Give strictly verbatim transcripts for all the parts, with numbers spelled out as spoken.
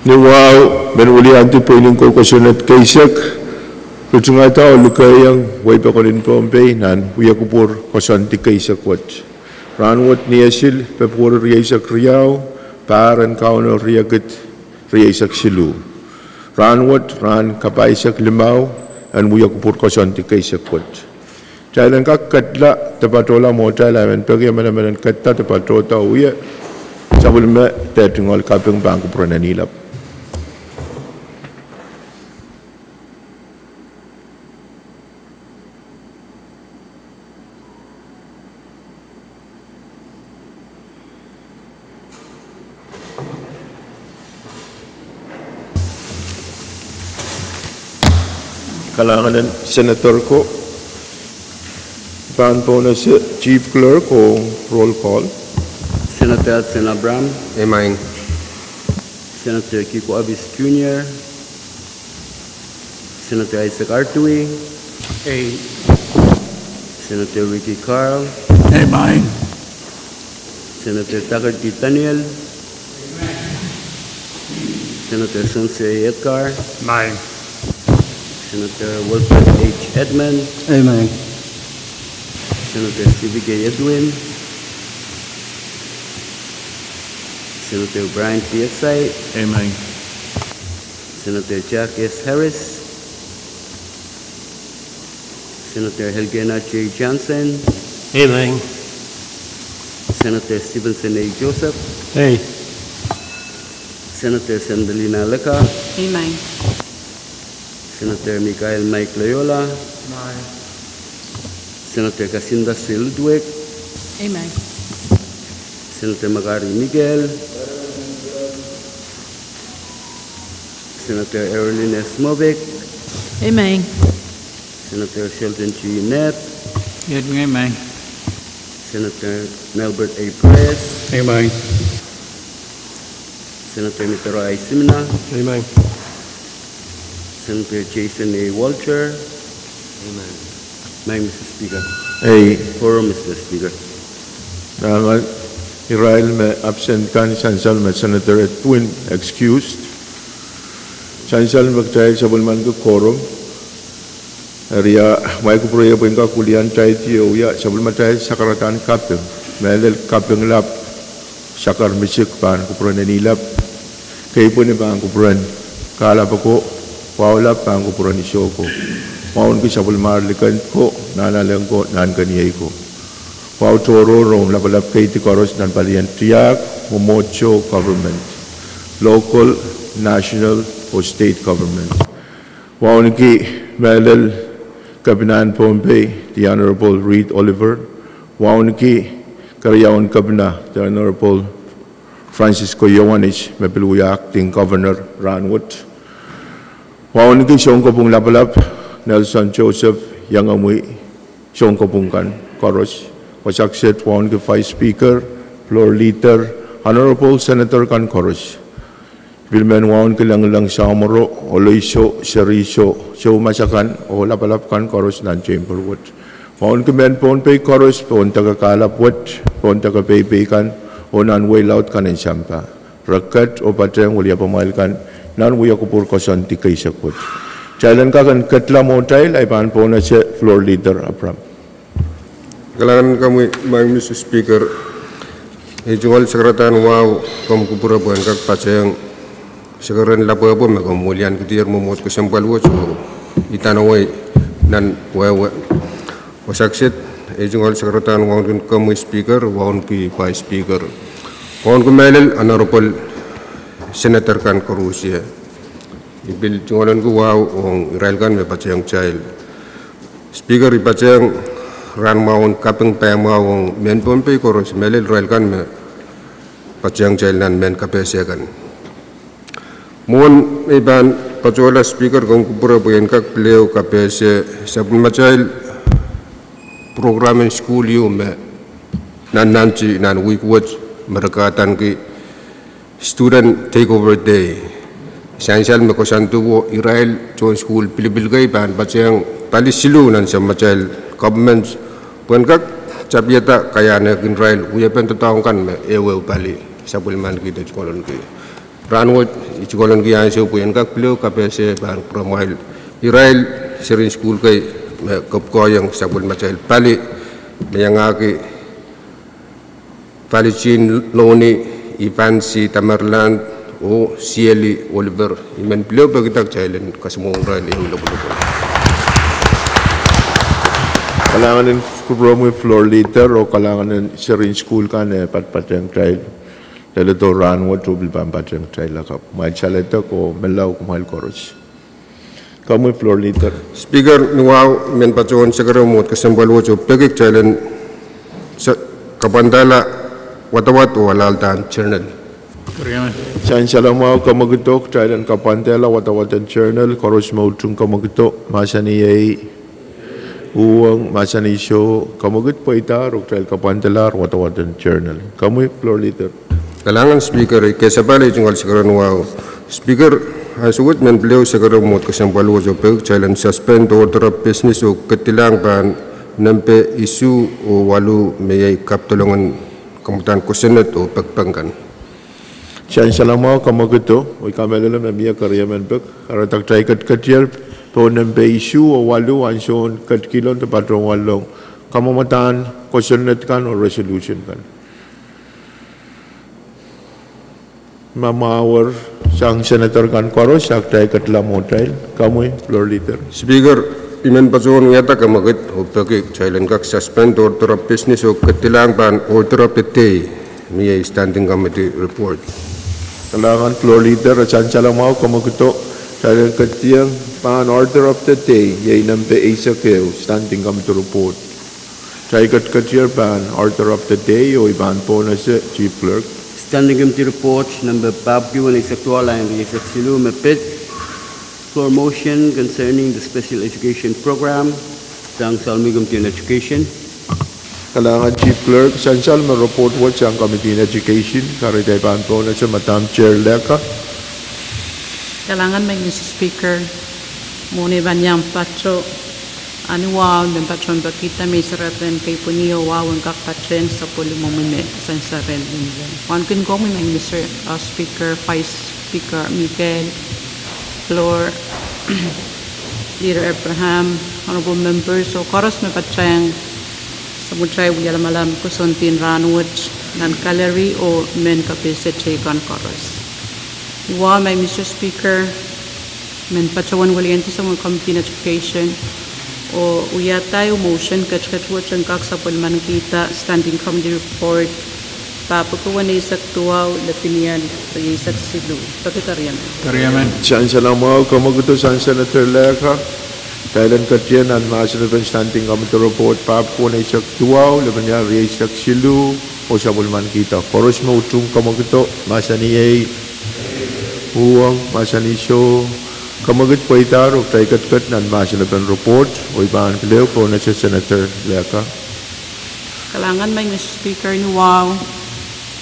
Ni wahu, men weliandi pweinen kou kosonned keisek, ritingada oh lukehiong wehi pokon en Pohnpei nan wiekupwur koasoandi keisek wet. Rahnwet ni Esil, Pwehpwuweri rieisek riau, pahr en Kauno riekid rieisek siluh. Rahnwet, rahn kapaisek limau en wiekupwur koasoandi keisek wet. Kitail en kak ketla de patohla mwohtail, a men peki emenemen en ketla de patohda oh wia sapwellime de tungoal kaping pahn kupwuren Enilap. Kalahngan en Senator ko, pahn pwonese Chief Clerk oh roll call. Senator Sen Abraham. Imaing. Senator Kiko Abis Junior. Senator Isaac Artui. Ei. Senator Ricky Carl. Imaing. Senator Tucker D. Daniel. Senator Sons A. Edgar. Imaing. Senator Wilfred H. Edmund. Imaing. Senator Sibi K. Edwin. Senator Brian Piaksai. Imaing. Senator Jack S. Harris. Senator Elkena J. Johnson. Imaing. Senator Stevenson A. Joseph. Ei. Senator Sandalina Leka. Imaing. Senator Michael Mike Loyola. Imaing. Senator Kasinda C. Ludwig. Imaing. Senator Makari Miguel. Senator Erlin S. Mobik. Imaing. Senator Sheldon G. Nep. Iet nge imaing. Senator Melbert A. Perez. Imaing. Senator Mitero I. Simina. Imaing. Senator Jason A. Walter. Imaing. Imaing, Mister Speaker. Ei. Quorum, Mister Speaker. Nangahl, irail me absent kan, sansal me Senator Edwin excused. Sansal me kitail sapwellimaniki quorum. Eri a, mwail kupwure pwehn kak wiliandi oh wia sapwellimatail sakaradahn kaping. Mehlel kaping lap, sakar misik pahn kupwuren Enilap. Keipweni pahn kupwuren Kahlap oko. Wahu lap pahn kupwuren Iso oko. Wauneki sapwellimar likend ko, nahnalek ko, nahnken iei ko. Wahu tohrohr ong lapalap keidi koaros nan palien tiahk, mwomwohdiso, government, local, national, oh state government. Wauneki mehlel Kepinahn Pohnpei, the Honorable Reed Oliver. Wauneki keriaun Kepina, the Honorable Francisco Iohannis, me pil wia acting governor rahnwet. Wauneki sounkopwung lapalap, Nelson Joseph, iangomwi sounkopwung kan koaros. Wasa kiset wauneki Vice Speaker, Floor Leader, Honorable Senator kan koaros. Pil men wauneki Lengileng, Samoro, Oloiso, Seriso, soumas akan oh lapalap kan koaros nan chamber wet. Wauneki mehn Pohnpei koaros, pohn deke Kahlap wet, pohn deke Pohnpei kan, oh nan wehi laud kan en sampah. Re ket oh patehng wiliapamwail kan nan wiekupwur koasoandi keisek wet. Kitail en kak en ketla mwohtail, ahi pahn pwonese Floor Leader Abraham. Kalahngan en komwi, Mister Speaker. Ei tungoal sakaradahn wahu komw kupwure pwehn kak patehng sakaren lapwehpwe me komw wiliandikidier mwomwohd kesempwal wet oh idanawei nan wehwe. Wasa kiset, ei tungoal sakaradahn wauneki komwi Speaker, wauneki Vice Speaker, wauneki mehlel Honorable Senator kan koaros. I pil tungoalenki wahu ong irail kan me patehng kitail. Speaker, I patehng rahn mwahu en kaping pahmwahu ong mehn Pohnpei koaros, mehlel irail kan me patehng kitail nan mehn kapehse kan. Mwohn me I pahn patohla, Speaker, komw kupwure pwehn kak pil ehu kapehse sapwellimatail program en sukuhl ieu me nannanti nan wihk wet me re kahdaneki Student Takeover Day. Sansal me koasoanduwo, irail tohn sukuhl pilipil kei pahn patehng pali siluh nan samatail government pwehn kak tapiada kaiahnehkin irail wiepen doadoahk kan me ehuehu pali. Sapwellimanikihda tungoalenki. Rahnwet I sohte kolokol ansou pwe I en kak pil kapehse pahn kupwuramwail irail seri en sukuhl kei me kapwukoahiong sapwellimatail pali me iangahki Valitin Loni, Ivan C. Tamerlan, oh Sieli Oliver. I men pil pekida kitail en kasamwohng irail ehu lopwulopwul. Kalahngan en kupwuromwi Floor Leader oh kalahngan en seri en sukuhl kan me patpatehng kitail leledo rahnwet oh pil pahn patehng kitail lakapw. Kumwail saledek oh menlau kumwail koaros. Komwi Floor Leader. Speaker ni wahu, I men patohwan sekerehng mwomwohd kesempwal wet oh peki kitail en sa-, kapwandala wadawad oh alahldahr journal. Sansal mwahu, kamwekid oh kitail en kapwandala wadawad en journal, koaros me utung kamwekid oh, mahsanih ehi, uhwong, mahsanih soh, kamwekid pweidahr oh kitail kapwandalahr wadawad en journal. Komwi Floor Leader. Kalahngan Speaker, I kesempwal tungoal sekerehng wahu. Speaker, ansou wet I men pil sekerehng mwomwohd kesempwal wet oh peki kitail en suspend order of business oh ketilahng pahn nempe isuh oh waluh me iei kapwdolong en kamwadahn kosonned oh pekipek kan. Sansal mwahu, kamwekid oh, oh I kamehlele me mie keriemen pek, kahrehda kitail ketiketier pohn nempe isuh oh waluh ansoun ketikihlo de patohwanohng kamwadahn kosonned kan oh resolution kan. Ma mwahuier sang Senator kan koaros, a kitail ketila mwohtail. Komwi Floor Leader. Speaker, I men patohwan wiahda kamwekid oh peki kitail en kak suspend order of business oh ketilahng pahn order of the day me iei standing committee report. Kalahngan Floor Leader, sansal mwahu, kamwekid oh, kitail en ketieng pahn order of the day iei nempe eisek ehu, standing committee report. Kitail ketiketier pahn order of the day oh I pahn pohnese Chief Clerk. Standing Committee Report nempe papwiki weneisek duwau, lain rieisek siluh me pid, floor motion concerning the special education program, sang Salmi Committee on Education. Kalahngan Chief Clerk, sansal me report wet sang Committee on Education, kahrehda I pahn pohnese Madam Chair Leka. Kalahngan Mister Speaker, mwohn ei pahn iang patoh, a ni wahu I men patohwan pekida me I serepen keipweni oh wahu en kak patehng sapwellimomwi me sansal rehn imwin. Wauneki komwi Mister Speaker, Vice Speaker Mikel, Floor Leader Abraham, Honorable Members, oh koaros me patehng samwatail wia lamalam kosonned en rahnwet nan gallery oh mehn kapehse teikan koaros. Ni wahu Mister Speaker, I men patohwan weliandi samwon Committee on Education oh wiahda ehu motion ketiket wet en kak sapwellimanikihda Standing Committee Report papwiki weneisek duwau, lepin ial rieisek siluh. Peki keriemen. Sansal mwahu, kamwekid oh sang Senator Leka. Kitail en ketieng nan mahsen en Standing Committee Report papwiki weneisek duwau, lepin ial rieisek siluh, oh sapwellimanikihda. Koaros me utung kamwekid oh, mahsanih ehi, uhwong, mahsanih soh, kamwekid pweidahr oh kitail ketiket nan mahsen en report oh I pahn pil pohnese Senator Leka. Kalahngan Mister Speaker, ni wahu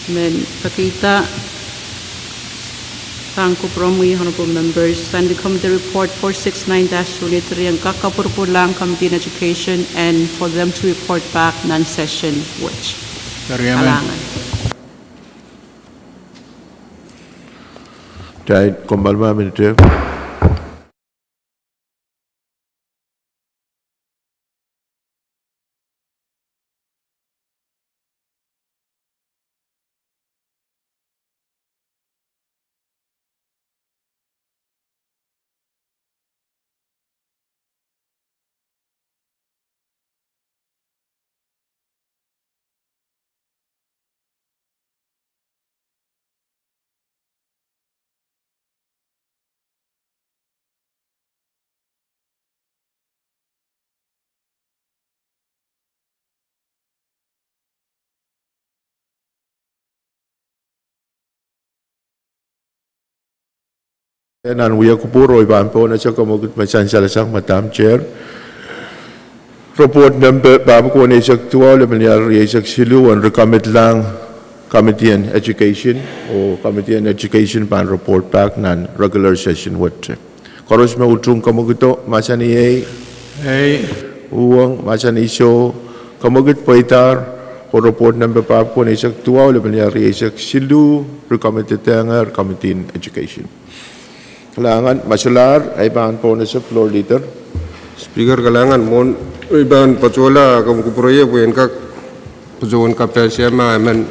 I men pekida sang kupwuromwi Honorable Members, Standing Committee Report four six nine dash twenty-three en kak kapwurpwurlahng Committee on Education and for them to report back nan session wet. Kalahngan. Kitail kombalma minit ehu. Nan wia kupwur oh I pahn pohnese kamwekid me sansal sang Madam Chair. Report nempe papwiki weneisek duwau, lepin ial rieisek siluh, en recommendlahng Committee on Education, oh Committee on Education pahn report back nan regular session wet. Koaros me utung kamwekido, mahsanih ehi. Ehi. Uhwong, mahsanih soh. Kamwekid pweidahr. Oh report nempe pahpwiki eisek duwau, lepin rieisek siluh, recommended ong Committee on Education. Kalahngan, ma solahr, ei pahn pohnese floor leader. Speaker, kalahngan, mwohn ei pahn patohla, komw kupwureie pwe en kak patohwan kapehse ma emen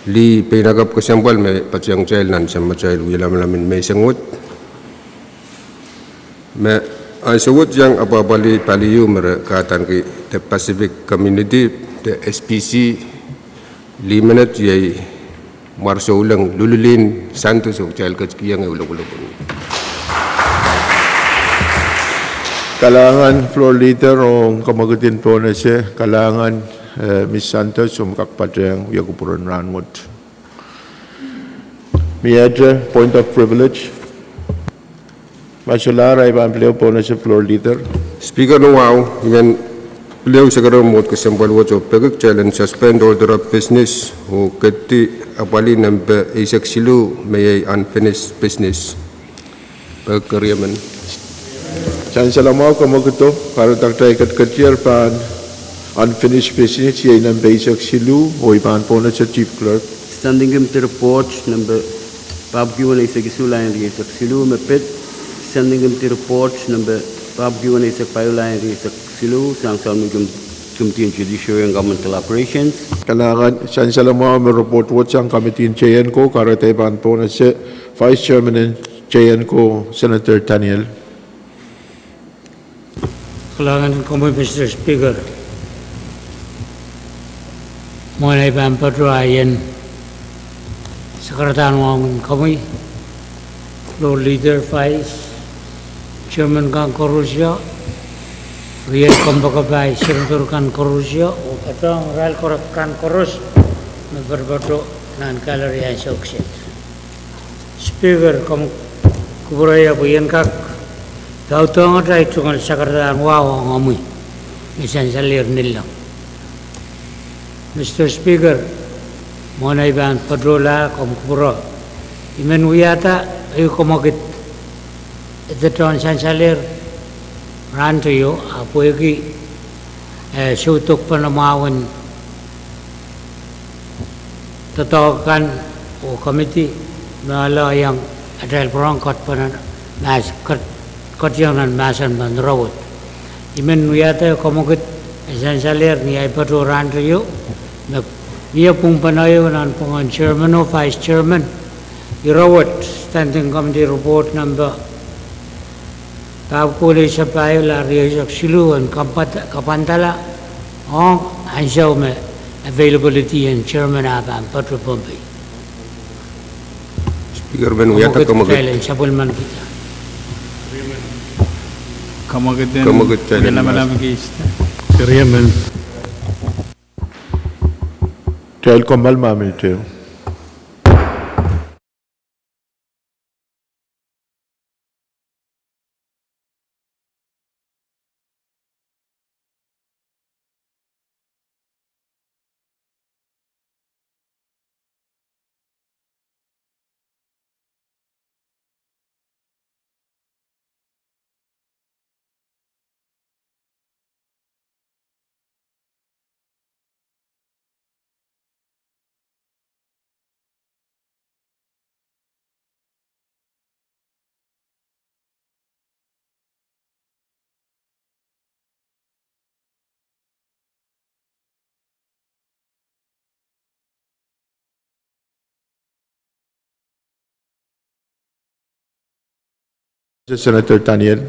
lih peinakapw kesempwal me patohwan kitail nan samatail wie lamalam en menseng wet. Me ansou wet iang apwapwalih pali ehu me re kadaneki the Pacific Community, the S P C, lih menet iei Mwarsouleng Lulilin Santos, oh kitail ketikihong ehu lopwulopwun. Kalahngan floor leader ong komwekid en pohnese, kalahngan, eh, Miss Santos, omw kak patehng wia kupwuren rahnwet. Miehte, point of privilege. Ma solahr, ei pahn pil ehu pohnese floor leader. Speaker, ni wahu, I men pil ehu sekerehmwohd kesempwal wet oh peki kitail en suspend order of business oh keti apwalih nempe eisek siluh me iei unfinished business. Peki riemen. Sansal mwahu, komwekido, kahrehda kitail ketiketier pahn unfinished business iei nempe eisek siluh, oh I pahn pohnese Chief Clerk. Standing Committee Report nempe pahpwiki eisek isuh, lain rieisek siluh me pid. Standing Committee Report nempe pahpwiki eisek pahieu, lain rieisek siluh, sang soangen Committee on Judiciary and Governmental Operations. Kalahngan, sansal mwahu, me report wet sang Committee on J N C O, kahrehda I pahn pohnese Vice Chairman en J N C O, Senator Daniel. Kalahngan komwi, Mister Speaker. Mwohn ei pahn patohla, I en sakarada wahu ong komwi, floor leader, vice chairman kan koaros, riei kompoakepahi senator kan koaros, oh patohng irail koaros kan koaros me poatopoat nan gallery ansou kiset. Speaker, komw kupwureie pwe I en kak pahdohng atail tungoal sakarada wahu ong omwi me sansalehr nilong. Mister Speaker, mwohn ei pahn patohla, komw kupwure, I men wiahda ehu komwekid, e de tohn sansalehr rahn teio, ahpw pwehki, eh, soudokpene mwahu en doadoahk kan oh committee me ale iang atail pwurehng ketiket nan mahs-, ket-, ketiket nan mahsen en Rahnwet. I men wiahda komwekid me sansalehr ni ei patohla rahn teio, me mie pwungpene ieu nanpwungen chairman oh vice chairman. Ire wet, Standing Committee Report nempe pahpwiki eisek pahieu, lain rieisek siluh en kapwand-, kapwandala ong ansou me availability en chairman ah pahn patohwan pwung. Speaker, men wiahda komwekid. Komwekid kitail en sapwellimanikihda. Komwekid en, komwekid kitail en lamalam kihda. Riemen. Kitail kommoal ma mihte. Senator Daniel.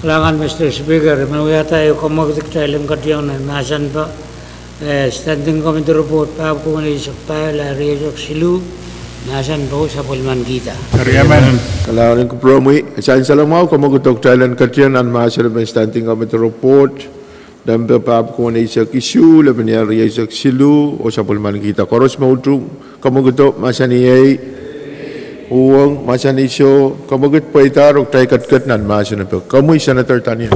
Kalahngan, Mister Speaker, I men wiahda ehu komwekid kitail en ketiong nan mahsen pa, eh, Standing Committee Report pahpwiki eisek pahieu, lain rieisek siluh, mahsen pwung, sapwellimanikihda. Riemen. Kalahngan en kupwuromwi, sansal mwahu, komwekid kitail en ketiong nan mahsen en Standing Committee Report nempe pahpwiki eisek isuh, lepin rieisek siluh, oh sapwellimanikihda. Koaros me utung, komwekid mahsanih ei, uhwong mahsanih soh, komwekid pweida, oh kitail ketiket nan mahsen en pwung. Komwi Senator Daniel.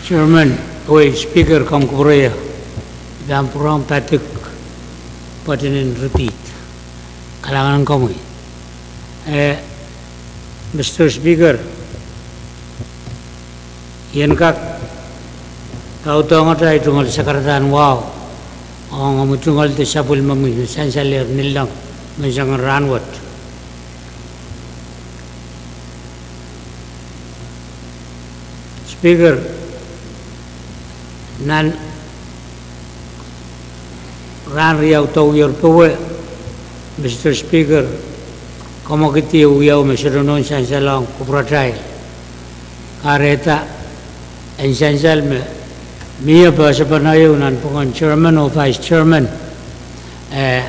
Chairman, oh Speaker, komw kupwureie, I pahn pwurehng padik pwoatin en repeat. Kalahngan komwi. Eh, Mister Speaker, I en kak Audaudkihda tungoal sakaradahn wahu, ong omwi tungoal de sapwellimomwi me sansalehr nilong menseng en rahnwet. Speaker, nan rahn riau de wiewier powe, Mister Speaker, komwekid wiawi me sohte nohn sansalehng kupwuratail. Kahrehda en sansal me mie pasapeng ieu nan pwuhken chairman oh vice chairman, eh,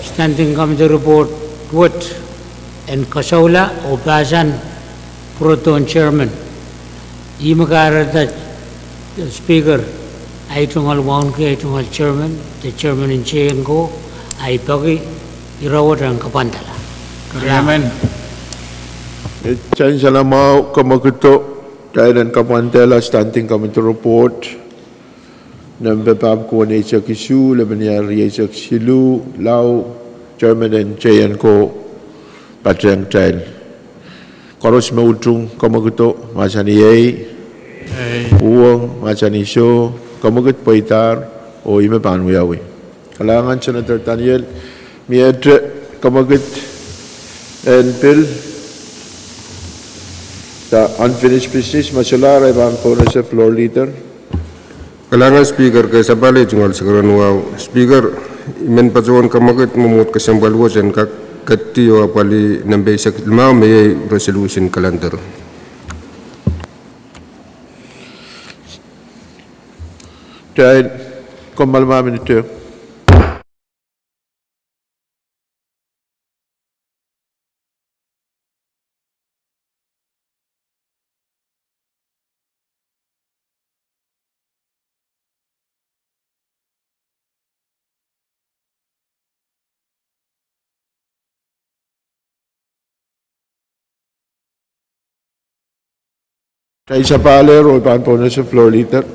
Standing Committee report wet en kasaula oh pahsan pwurodohn chairman. Ihme kahrehda Speaker, ahi tungoal wauneki ahi tungoal chairman, de chairman en J N ko, ahi peki ire wet en kapwandala. Chairman. Sansal mwahu, komwekid, kitail en kapwandehla Standing Committee report nempe pahieu eisek isuh, lepin rieisek siluh, lao chairman en J N ko patehng kitail. Koaros me utung, komwekid, mahsanih ehi. Uhwong, mahsanih soh. Komwekid pweidahr, oh ihme pahn wiawi. Kalahngan Senator Daniel, miehte komwekid en pil the unfinished business, me solahr ei pahn pohnese floor leader. Kalahngan Speaker, kehlail tungoal sakaradahn wahu. Speaker, I men patohwan komwekid mwomwohd kesempwal wet en kak ketti oh apwalih nempe eisek limau me iei resolution calendar. Kitail, komw malmala Minita. Kitail sapahl oh pahn pohnese floor leader.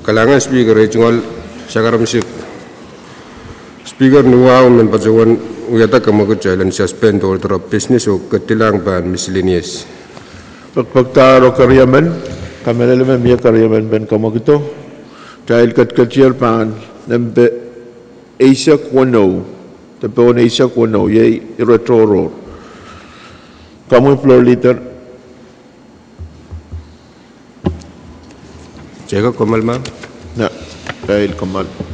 Kalahngan Speaker, ei tungoal sakaramsik. Speaker, ni wahu men patohwan wiahda komwekid kitail en suspend order of business oh ketilahng pahn miscellaneous. Pekpekdahr oh keriemen, kamehlele me mie keriemen pen komwekid. Kitail ketiketier pahn nempe eisek weneu, de pohn eisek weneu, iei ire tohrohr. Komwi floor leader. Jacob, komw malmala. Nah, kitail komw malmala.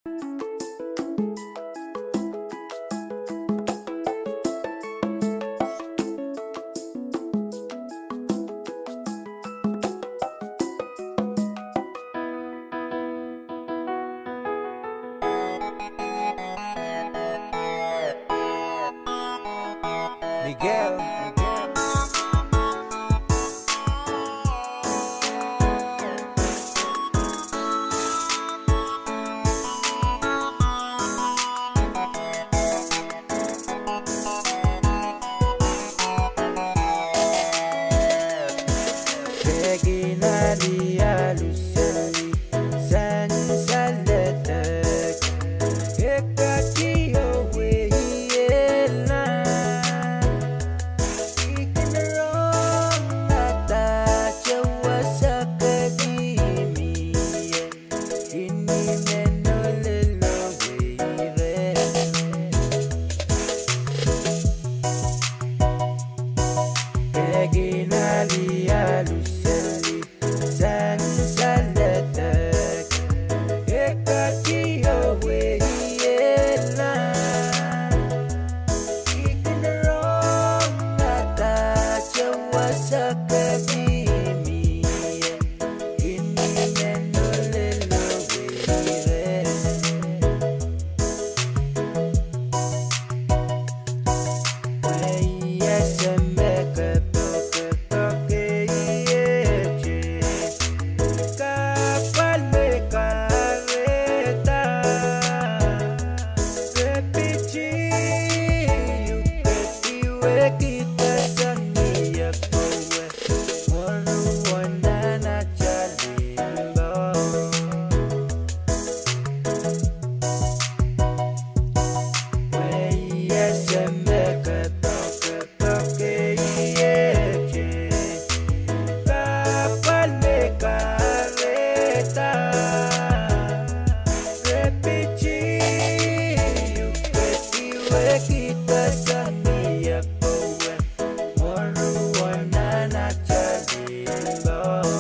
Miguel. Peki nali aluseli sansaledek, e kak io wehiehlahn. I kin rong ahda te wasa kak I mie, I men olelo wehi reh. Peki nali aluseli sansaledek, e kak io wehiehlahn. I kin rong ahda te wasa kak I mie, I men olelo wehi reh. Pwe I ese me ke poakepoake iete, kahpwal me kahrehda. Re piti uhpeti wehkihda sang ni akowe, mworuon nan atail limpoak. Pwe I ese me ke poakepoake iete, kahpwal me kahrehda. Re piti uhpeti wehkihda sang ni akowe, mworuon nan atail limpoak.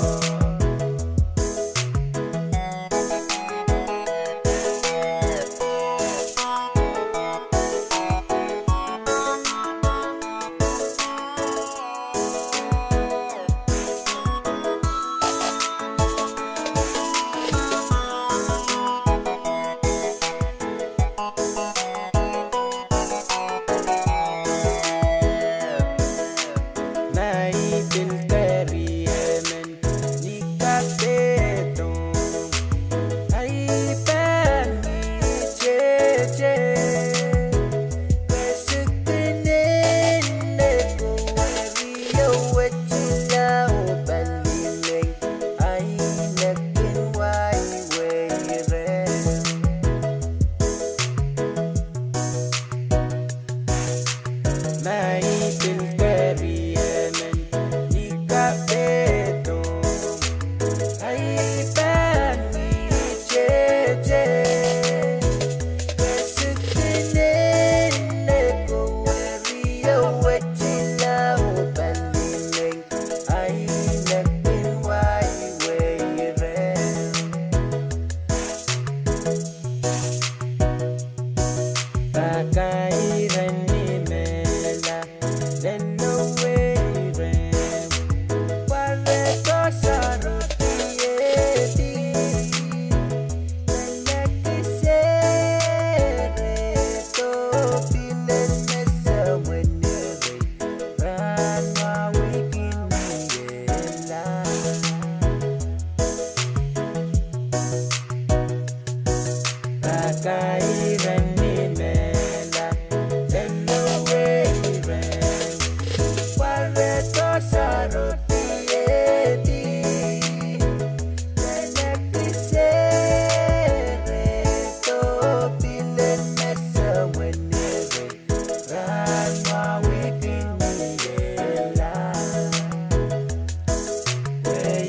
Ma I pil kari emen ni kapehdo, ahi pahn mie tete. Kesikinen me kowe rio wetilau palingehng, ahi nekin wai wehi reh. Ma I pil kari emen ni kapehdo, ahi pahn mie tete. Kesikinen me kowe rio wetilau palingehng, ahi nekin wai wehi reh. Pak iren ni mehla, lel wehi reh. Pwe re koasoarehdi, peki sehse re to pil en me semwen ire, rahnmwahwih kin miehla. Pak iren ni mehla, lel wehi reh. Pwe re koasoarehdi, peki sehse re to pil en me semwen ire, rahnmwahwih kin miehla. Pwe I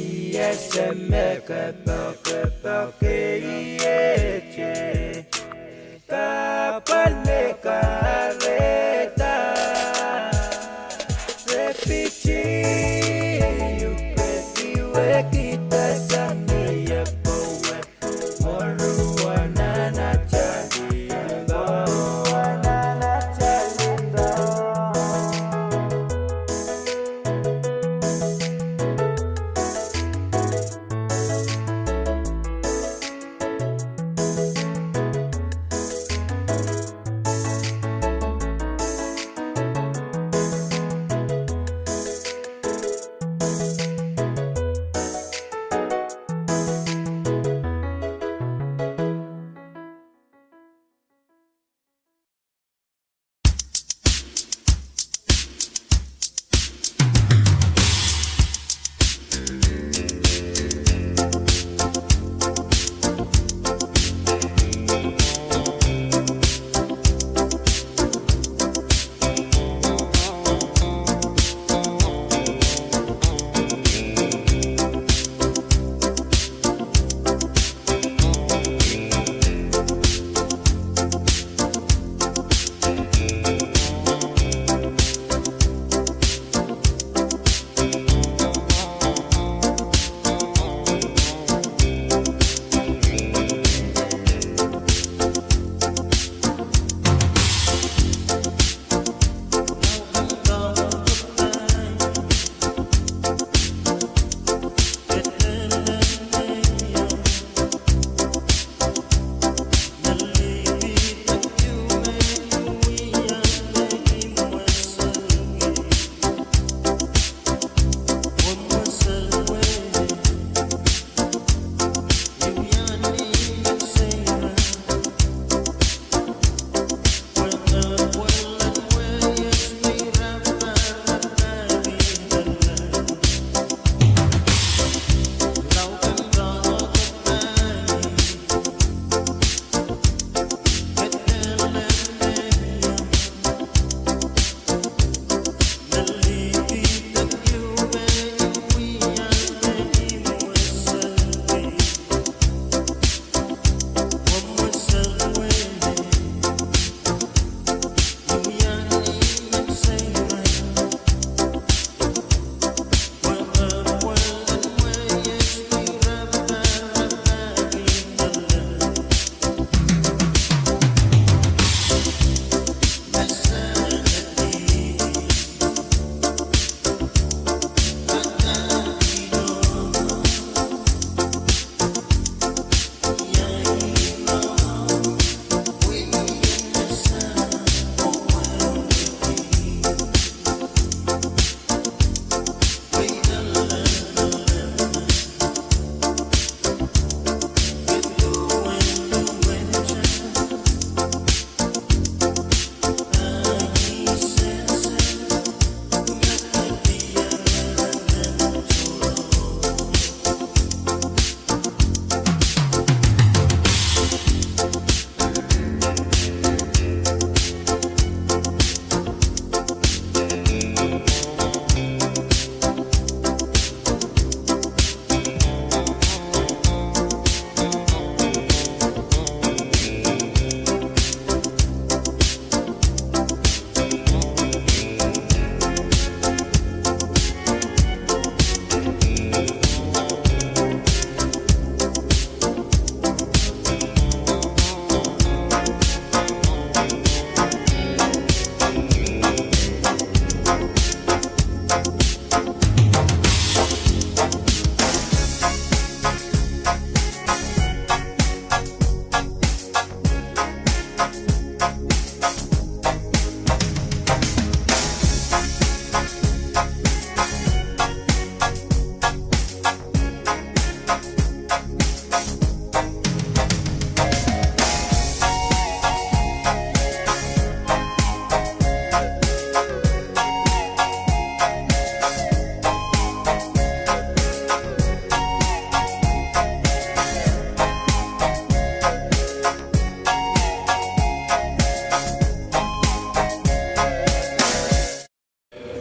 ese me ke poakepoake iete, ka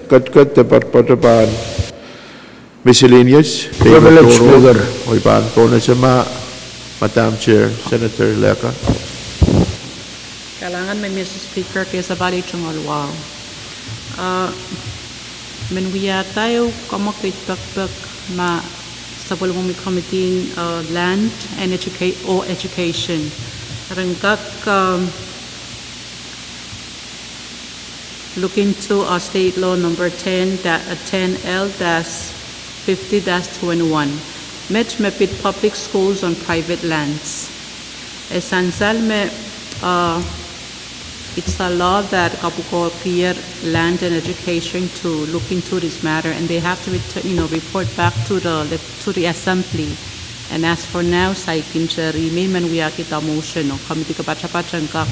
Ketiket de poatopoat pahn miscellaneous, privilege, Speaker. Oi pahn pohnese ma, Madam Chair, Senator Leka. Kalahngan me Mister Speaker, kesepahl tungoal wahu. Uh, men wiahda ehu kamwekid pekipek ma sapwellimomwi committee, uh, land and educate or education. Ren kak, um, look into our state law number ten, da-, uh, ten L dash fifty dash twenty-one. Met me pid public schools on private lands. E sansal me, uh, it's a law that kapwukoa kier land and education to look into this matter, and they have to ret-, you know, report back to the, the to the assembly. And as for now, saikinte ri me men wiahkihda motion oh committee kapatapat en kak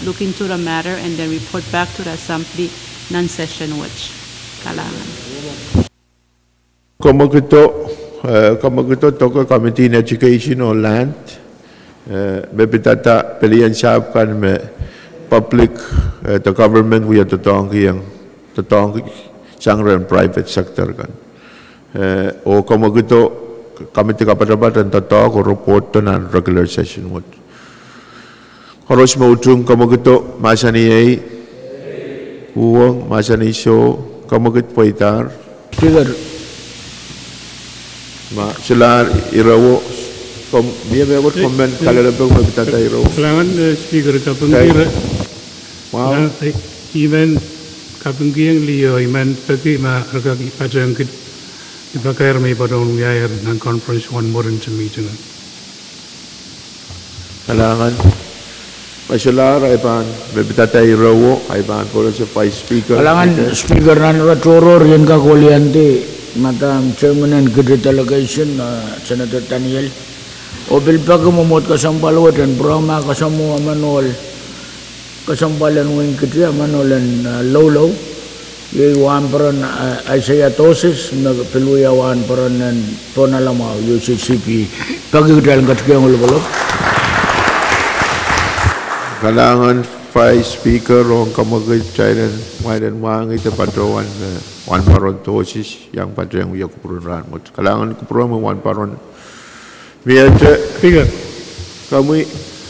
look into the matter and then report back to the assembly nan session wet. Kalahngan. Kamwekido, eh, kamwekido doke committee en education oh land, eh, me pidada pelien sahpw kan me public, eh, de government wia doadoahngki, doadoahngki sang rehn private sector kan. Eh, oh kamwekido, committee kapatapat en doadoahk oh report nan regular session wet. Koaros me utung kamwekido, mahsanih ei. Uhwong, mahsanih soh, kamwekid pweidahr. Speaker. Ma solahr irewo, kom, mie mehkot komw men kalelapak me pidada irewo. Kalahngan, eh, Speaker, kapingki re-, wow. Eh, I men kapingkihong liho, I men peki ma re kak patehng kid dipakair me I patohwan wiahier nan conference wet mwurin te meeting. Kalahngan. Ma solahr, ahi pahn me pidada irewo, ahi pahn pohnese Vice Speaker. Kalahngan, Speaker, nan ire tohrohr I en kak weliandi Madam Chairman en kidi delegation, uh, Senator Daniel. Oh pil peki mwomwohd kesempwal wet en pwurehng ma kasamwo emen ohl kesempwal en wehin Kiti, emen ohl en, uh, Loulou. Iei wahnpoaron, uh, Isaiah Dosis, me pil wia wahnpoaron en Pohnala mwahu, U C C P. Peki kitail en ketikihong lipilipil. Kalahngan Vice Speaker, ong kamwekido kitail en, mwail en mwahngih de patohwan, eh, wahnpoaron Dosis, iang patehng wia kupwuren rahn wet. Kalahngan kupwuromwi wahnpoaron. Miehte. Speaker. Komwi,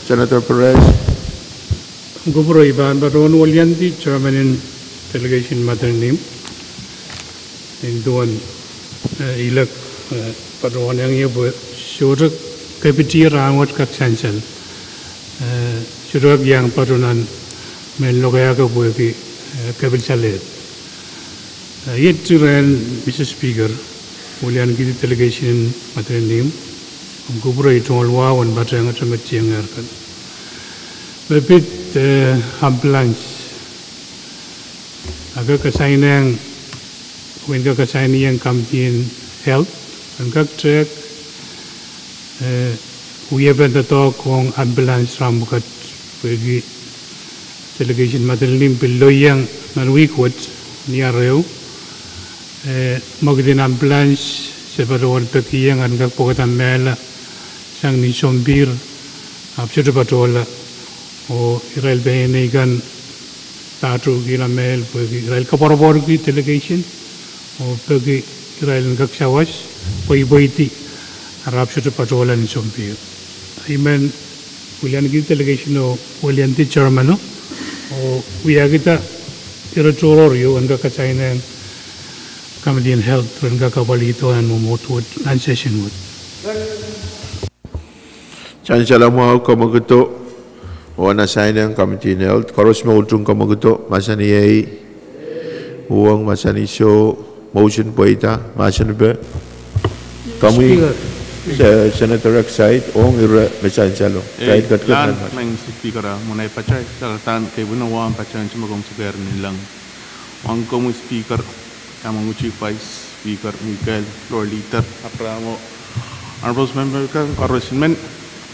Senator Perez. Kupwure, I pahn patohwan weliandi Chairman en delegation Madolenihmw. Nin duwen, eh, ilek, eh, patohwan iang ie pwe sohte kepiti rahn wet kak sansal. Eh, sohte kak iang patohwan mehn lokaia ke pwehki, eh, kepil salehd. Eh, iet rehn Mister Speaker, weliankihdi delegation en Madolenihmw, ahmw kupwure I tungoal wahu en patehngete me tiengehr kan. Me pid, eh, ambulance. Aka kasainehng, wen ka kasainieng Committee en Health, en kak tehk, eh, wiepen doadoahk ong ambulance rahn pwukat, pwehki delegation Madolenihmw pil loieng nan wihk wet ni arehu, eh, mwekid en ambulance se patohwan pekiheng en kak pwekada mehla sang ni sompir, ahpw sohte patohla, oh irail peneinei kan pahtoukihla mehl pwehki irail koapworopworki delegation, oh peki irail en kak sawas, pweipweidi, ahpw sohte patohla ni sompir. I men weliankihdi delegation oh weliandi Chairman o, oh wiahkihda ire tohrohr ieu en kak kasainehng Committee en Health ren kak apwalihdo nan mwomwohd wet, nan session wet. Sansal mwahu, kamwekido, oh en asainehng Committee en Health. Koaros me utung kamwekido, mahsanih ei. Uhwong, mahsanih soh, motion pweida, mahsen pe. Komwi, Speaker. Se-, Senator Exide, ong ire me sansalo. Ei, ketiket nan mahsen. Mister Speaker, ah, mwohn ei patail, saledahn keipwin wahu en patail, nting me komw sukehr ni lang. Wahnpoaron komwi Speaker, Yamaguchi Vice Speaker, Mikael, Floor Leader, Abraham, Honorable Member kan koaros, I men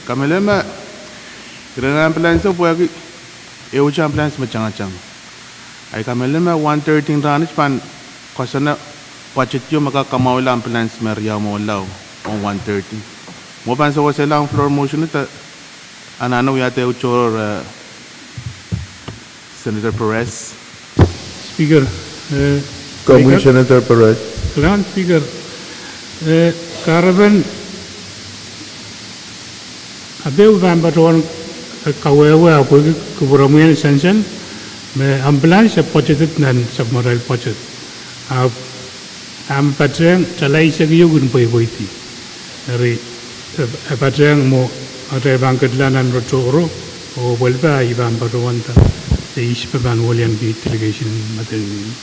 kamehlele me iren ambulance pwehki ehu ambulance me tangatang. Ahi kamehlele me one thirty rahn wet pahn koasoane budget ieu me kak kamwahwihala ambulance me riau me ohla ong one thirty. Mwo pahn sewesehla ong floor motion de anahne wiahda ehu tohrohr, eh, Senator Perez. Speaker, eh, Komwi Speaker. Senator Peret. Kalahngan Speaker, eh, kahrepen, ape I pahn patohwan, eh, kawehwe ahpw pwehki kupwuromwi en sansal me ambulance e budgeted nan supplemental budget. Ahpw ahmw patehng tala eisek ieu kin pweipweidi. Eri, eh, e patehng mwo atail pahn ketla nan rotorot, oh pwelpa I pahn patohwanda, eh, I pahn weliandi delegation en Madolenihmw.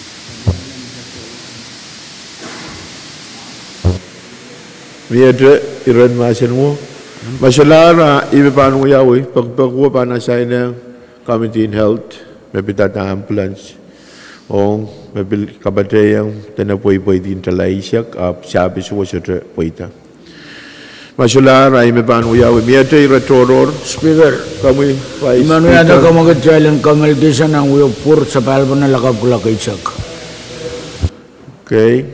Miehte iren mahsen mwo. Ma solahr, ah, I pahn wiawi, pekipek wo pahn asainehng Committee en Health me pidada ambulance ong me pil kapatahieng dene pweipweidi tala eisek, ahpw service wo sohte pweida. Ma solahr, ah, I pahn wiawi, miehte ire tohrohr. Speaker, komwi Vice Speaker. I men wiahda kamwekid kitail en communication en wia pwur sapahl pwunod lakapw kuloak eisek. Okay.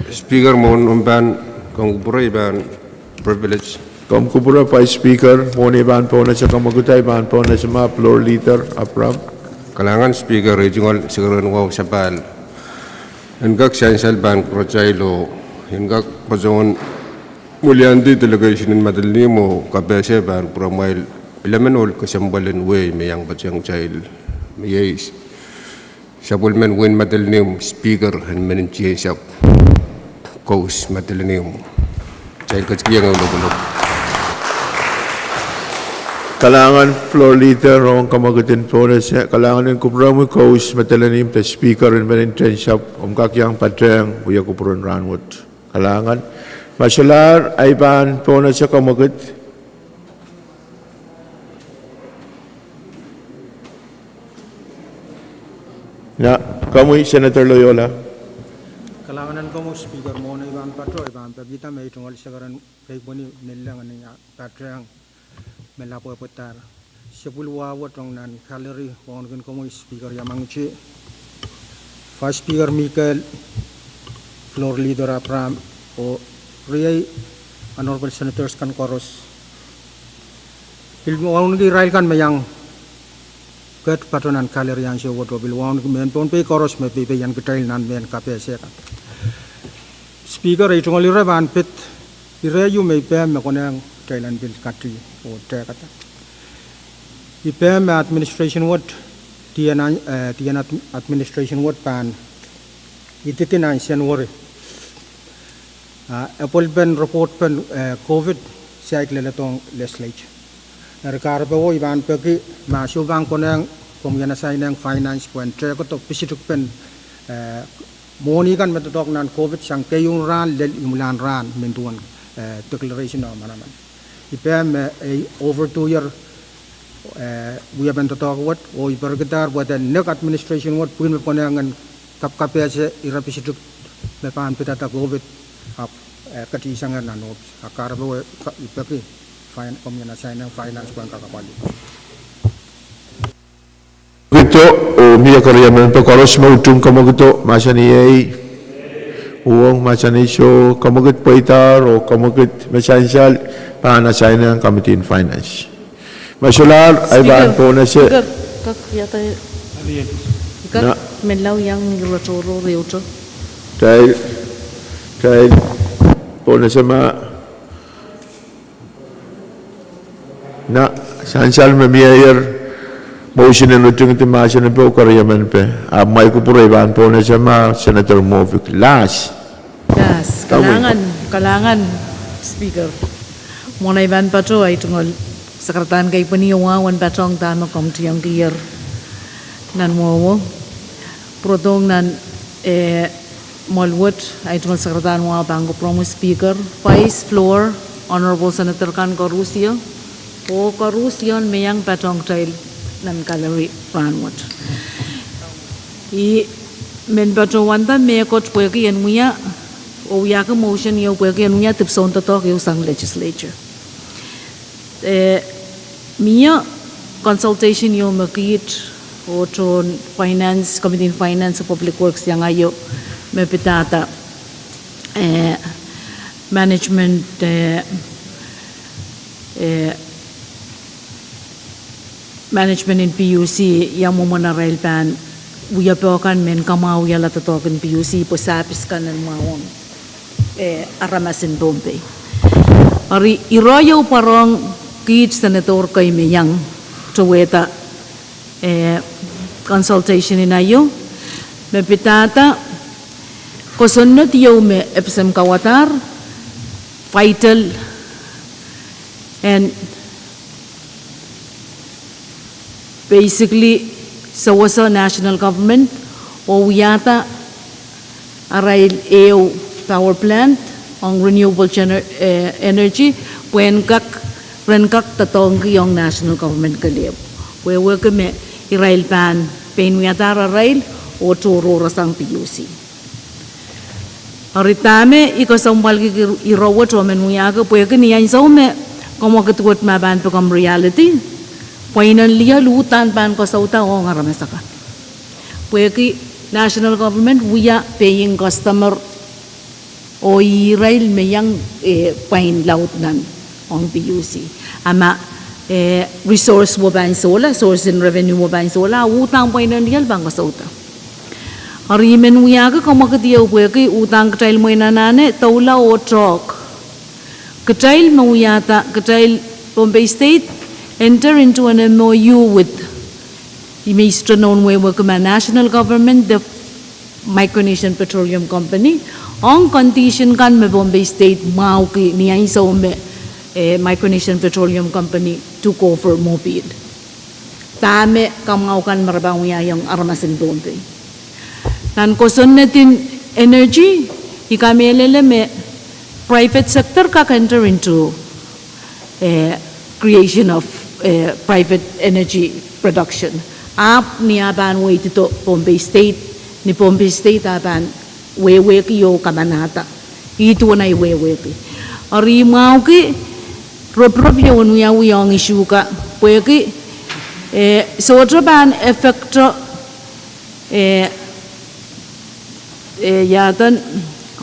Speaker, mwohn omw pahn, komw kupwure, I pahn privilege. Komw kupwure Vice Speaker, mwohn ei pahn pohnese kamwekid, I pahn pohnese ma Floor Leader Abraham. Kalahngan Speaker, ei tungoal sakaradahn wahu sapahl. En kak sansal pahn kupwuratail oh en kak patohwan weliandi delegation en Madolenihmw oh kapehse pahn kupwuramwail pilamen ohl kesempwal en wehi me iang patehng kitail, me iei sapwellimen wehin Madolenihmw, Speaker en Meninsehn Sahpw, Kous Madolenihmw. Kitail ketikihong ehu lokolok. Kalahngan Floor Leader ong kamwekid en pohnese, kalahngan en kupwuromwi Kous Madolenihmw de Speaker en Meninsehn Sahpw, omw kak iang patehng wia kupwuren rahnwet. Kalahngan. Ma solahr, ah, I pahn pohnese kamwekid. Na, komwi Senator Loyola. Kalahngan en komwi Speaker, mwohn ei pahn patoh, I pahn pekihda me ei tungoal sakaradahn keipweni nileng en ia patehng me lapwehpwedahr. Sapwellimomwi wet ong nan gallery, wauneki komwi Speaker Yamangiti, Vice Speaker Mikel, Floor Leader Abraham, oh riei Honorable Senators kan koaros. Pil wauneki irail kan me iang ket patoh nan gallery ansou wet oh pil wauneki mehn Pohnpei koaros me peipei ian kitail nan mehn kapehse kan. Speaker, ei tungoal ire pahn pid ire ieu me I pehm me konehng kitail en pil kadi oh tehkada. I pehm me administration wet, D N I, eh, D N I ad-, administration wet pahn ididi nan Senweri, ah, apwalpen report pen, eh, COVID, saik leledohng legislature. Eri kahrepe wo I pahn peki ma soh pahn konehng, komwi en asainehng finance pwehn tehkada pisidik pen, eh, mwohni kan me doadoahk nan COVID sang keieun rahn lel imwilahn rahn men duwen, eh, declaration oh manaman. I pehm me, eh, over two year, eh, wiepen doadoahk wet, oh I pekihdahr pwe de nek administration wet pwihn me konehng en kapkapehse ire pisidik me pahn pidada COVID, ahpw, eh, ketihsangehr nan ohpis. Ah kahrepe wo I peki fin-, komwi en asainehng finance pwehn kak apwalih. Kamwekid, oh mie keriemen pe koaros me utung kamwekid, mahsanih ei. Uhwong mahsanih soh, kamwekid pweidahr oh kamwekid me sansal pahn asainehng Committee en Finance. Ma solahr, ah, I pahn pohnese. Speaker, kak iang, kak menlau iang ni rotorot riuto. Kitail, kitail pohnese ma na, sansal me mieier, motion en utingdi mahsen epe oh keriemen pe. Ahpw ma I kupwure I pahn pohnese ma Senator Moffick. Las. Las. Kalahngan, kalahngan, Speaker. Mwohn ei pahn patoh, ei tungoal sakaradahn keipweni wahu en patohwanda me komw tiongkier nan mwowe. Pwurodohng nan, eh, mwoal wet, ei tungoal sakaradahn wahu pahn kupwuromwi Speaker, Vice, Floor, Honorable Senator kan koarusie, oh koarusie me iang patohng kitail nan gallery rahnwet. I men patohwanda mehkot pwehki en wia, oh wiahki motion ieu pwehki en wia dipwisoun doadoahk ieu sang legislature. Eh, mie consultation ieu me kiht oh tohn Finance, Committee en Finance oh Public Works iang aio me pidada, eh, management, eh, eh, management en P U C, ia mwomwen arail pahn wiepe kan men kamwahwihala doadoahk en P U C pwe sahpis kan en mwahu ong, eh, aramas en Pohnpei. Eri ire ieu pwarohng kiht senator kei me iang towehda, eh, consultation en aio, me pidada kosonned ieu me FSM kauwadahr, vital, and basically, sewese national government oh wiahda arail ehu power plant ong renewable gener-, eh, energy, pwe en kak, ren kak doadoahngki ong national government kelehpw. Wehwehki me irail pahn pein wiadahr arail oh tohrohrsang P U C. Eri dahme I kesempwalki ire wet oh men wiahki pwehki ni ansou me kamwakid wet ma pahn become reality, pweinen lioal uhdahn pahn koasouda ong aramas akan. Pwehki national government wia paying customer oh irail me iang, eh, pwain laud nan ong P U C. A ma, eh, resource wo pahn sohla, source en revenue wo pahn sohla, uhdahn pweinen lioal pahn koasouda. Eri I men wiahki kamwakid ieu pwehki uhdahn kitail mwein anahne doula oh tohk. Kitail me wiahda, kitail Pohnpei State enter into an M O U with, I men sohte nohn wehwehki ma national government de Micronesian Petroleum Company, ong condition kan me Pohnpei State mwahuki ni ansou me, eh, Micronesian Petroleum Company took over Mobil. Dahme kamwahu kan me re pahn wiahiong aramas en Pohnpei. Nan kosonned en energy, I kamehlele me private sector kak enter into, eh, creation of, eh, private energy production. Ahpw ni ah pahn weidido Pohnpei State, ni Pohnpei State ah pahn wehwehki oh kamanahda. Ih duwen ahi wehwehki. Eri I mwahuki roporop ieu en wiawi ong issue ka, pwehki, eh, sohte pahn affect-o, eh, eh, iaduwen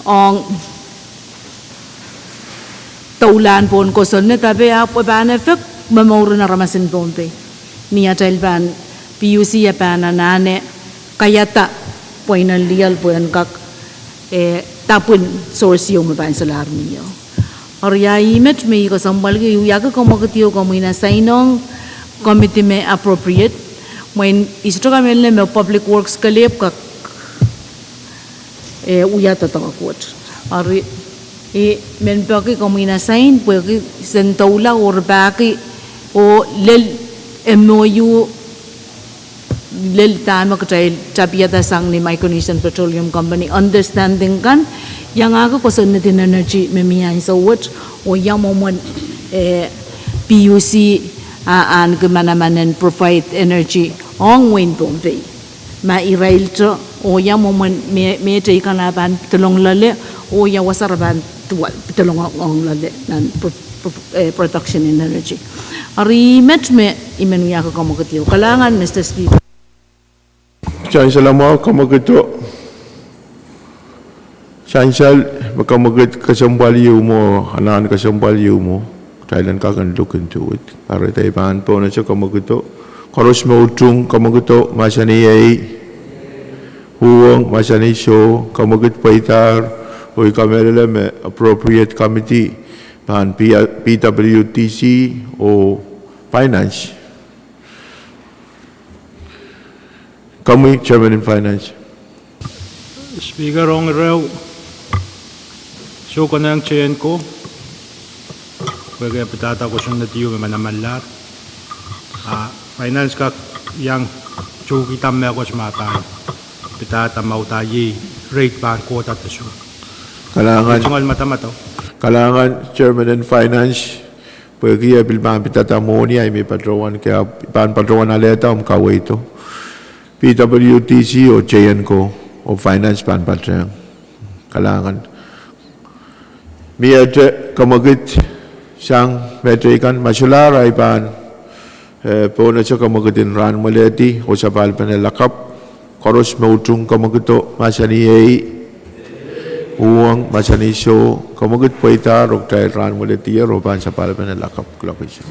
ong doulahn pohn kosonned, ahpw e pahn affect momour en aramas en Pohnpei. Ni atail pahn P U C e pahn anahne kaiada pweinen lioal pwe en kak, eh, dapwin source ieu me pahn solahr mie. Eri ih met me I kesempwalki, I wiahki kamwakid ieu komwi en assign ong committee me appropriate, mwein I sohte kamehlele me Public Works kelehpw kak, eh, wia doadoahk wet. Eri I men peki komwi en assign pwehki sen doula oh rapahki oh lel M O U lel dahme kitail tapiada sang ni Micronesian Petroleum Company understanding kan, iangahki kosonned en energy me mie ansou wet, oh ia mwomwen, eh, P U C a ahneki manaman en provide energy ong wehin Pohnpei. Ma irail te, oh ia mwomwen me, me teikan ah pahn pedolong loale, oh ia wasa re pahn duwal pedolong ong loale nan pro-, pro-, eh, production en energy. Eri ih met me I men wiahki kamwakid ieu. Kalahngan, Mister Speaker. Sansal mwahu, kamwakido. Sansal me kamwakid kesempwal ieu mwo, anahn kesempwal ieu mwo, kitail en kak en look into it. Kahrehda I pahn pohnese kamwakido. Koaros me utung, kamwakido, mahsanih ei. Uhwong, mahsanih soh, kamwakid pweidahr, oh I kamehlele me appropriate committee pahn P-, P W D C oh finance. Komwi, Chairman en Finance. Speaker, ong ire wet, I soh konehng J N ko, pwehki e pidada kosonned ieu me manamanlahr. A Finance kak iang tuhkihda mehkot ma pahn pidada ma uhdahn iei rate pahn kohda de soh. Kalahngan. Kalahngan, Chairman en Finance. Pwehki e pil pahn pidada mwohni ahi me patohwan ke, pahn patohwan alehda omw kaweid. P W D C oh J N ko oh Finance pahn patehng. Kalahngan. Miehte kamwakid sang me teikan, ma solahr ahi pahn, eh, pohnese kamwakid en rahn mwalehdi oh sapahl pene lakapw. Koaros me utung kamwakido, mahsanih ei. Uhwong, mahsanih soh, kamwakid pweidahr, oh kitail rahn mwalehdi oh pahn sapahl pene lakapw. Kuloak ese.